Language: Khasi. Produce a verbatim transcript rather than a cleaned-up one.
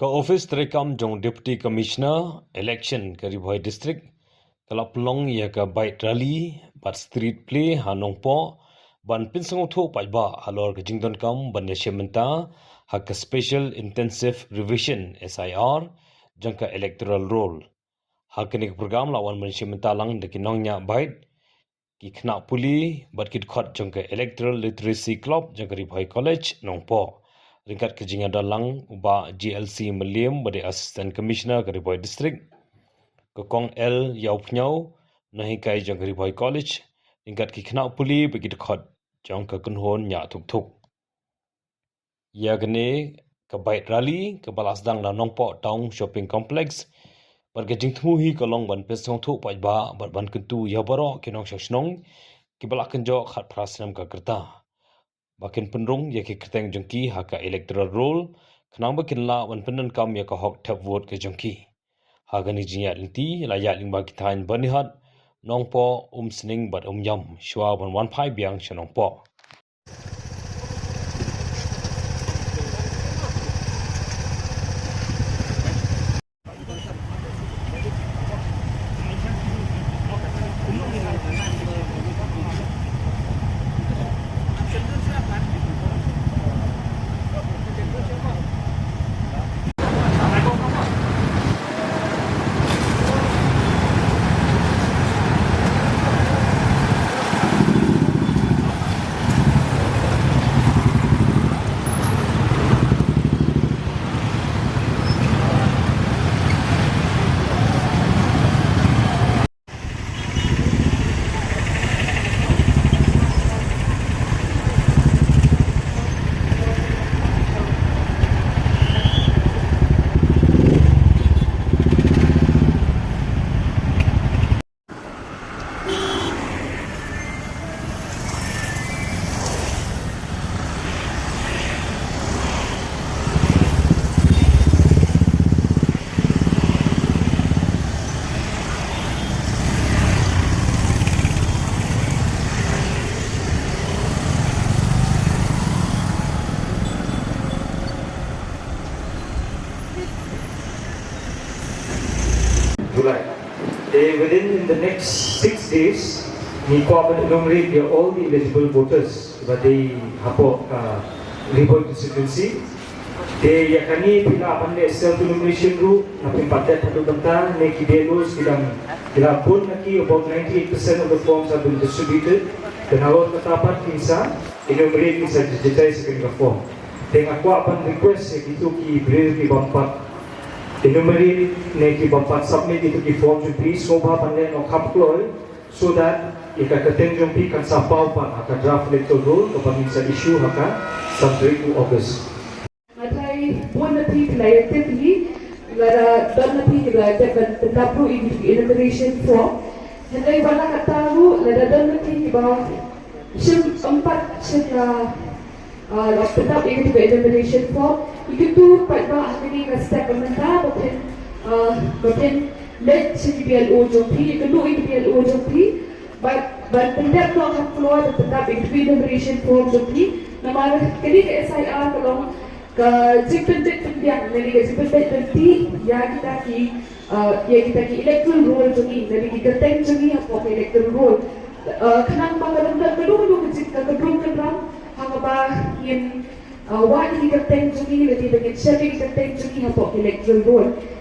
Ka Office treikam jong Deputy Commissioner Election ka Ri Bhoi District ka la pynlong ïa ka bike rally bad street play ha Nongpoh ban pynsngewthuh paidbah halor ka jingdonkam ban ïashim bynta ha ka Special Intensive Revision, S I R, jong ka Electoral Roll. Ha kane ka program la wan ban shim bynta lang da ki nongñiah bike, ki khynnah pule bad ki dkhot jong ka Electoral Literacy Club jong ka Ri Bhoi College, Nongpoh, ryngkat ka jingïadon lang u Bah G L C Mylliem, ba dei Assistant Commissioner ka Ri Bhoi District, ka Kong L Ïawphniaw, nonghikai jong ka Ri Bhoi College, ryngkat ki khynnah pule bad ki dkhot jong ka kynhun ñiah thukthuk. Ïa kane ka bike rally kaba la sdang na Nongpoh Town Shopping Complex, bad ka jingthmu hi ka long ban pynsngewthuh paidbah bad ban kyntu ïa baroh ki nongshong shnong kiba la kynjoh khatphra snem ka rta ba kin pynrung ïa ki kyrteng jong ki ha ka Electoral Roll, khnang ba kin lah ban pyndonkam ïa ka hok thep vote ka jong ki. Ha kane ka jingïaid lynti la ïaid lyngba ki thaiñ Byrnihat, Nongpoh, Umsning bad Umiam, shuwa ban wan phai biang sha Nongpoh. July. Eh, within the next six days, ngi kwah ban enumerate ïa all the eligible voters ba dei hapoh ka Ri Bhoi constituency. Te ïa kane phi lah ban leh self enumeration ruh, na phi pat dep haduh mynta, ne ki D L Os ki dang, ki la bun na ki, about ninety-eight percent of the forms have been distributed. Te nalor kata pat kin sa enumerate, kin sa digitize ïa kane ka form. Te nga kwah ban request ïa kito ki briew ki bym pat enumerate ne ki bym pat submit ïa kito ki form jong phi, sngewbha ban leh noh kham kloi, so that ïa ka kyrteng jong phi kan sa paw pat ha ka draft electoral roll kaba ngin sa issue ha ka san tarik u August. Nga tharai bun na phi ki la ïa tip hi, lada don na phi ki la ïa tip ban pyndap ruh ïa ki enumeration form. Hynrei wat la katta ruh, lada don na phi kiba shim, ym pat shim la, ah, la pyndap ïa kito ki enumeration form, ïa kito pat ba ha kane ka step ba mynta ba phin, ah, ba phin leit sha ki B L O jong phi, ïa kito ki B L O jong phi, ban, ban pyndep noh kham kloi, ban pyndap ïa kito ki enumeration form jong phi. Namar kane ka S I R ka long ka jingpynbit pynbiang, lane ka jingpynbit pynbiang ïa kita ki, uh, ïa kita ki electoral roll jong ngi, lane ki kyrteng jong ngi hapoh ka electoral roll. Uh, khnang ba ka long ka dum ka dum ka jing ka dum ka dum ha kaba ngin, uh, wad ïa ki kyrteng jong ngi, lane ba ngin shim ïa ki kyrteng jong ngi hapoh ka electoral roll.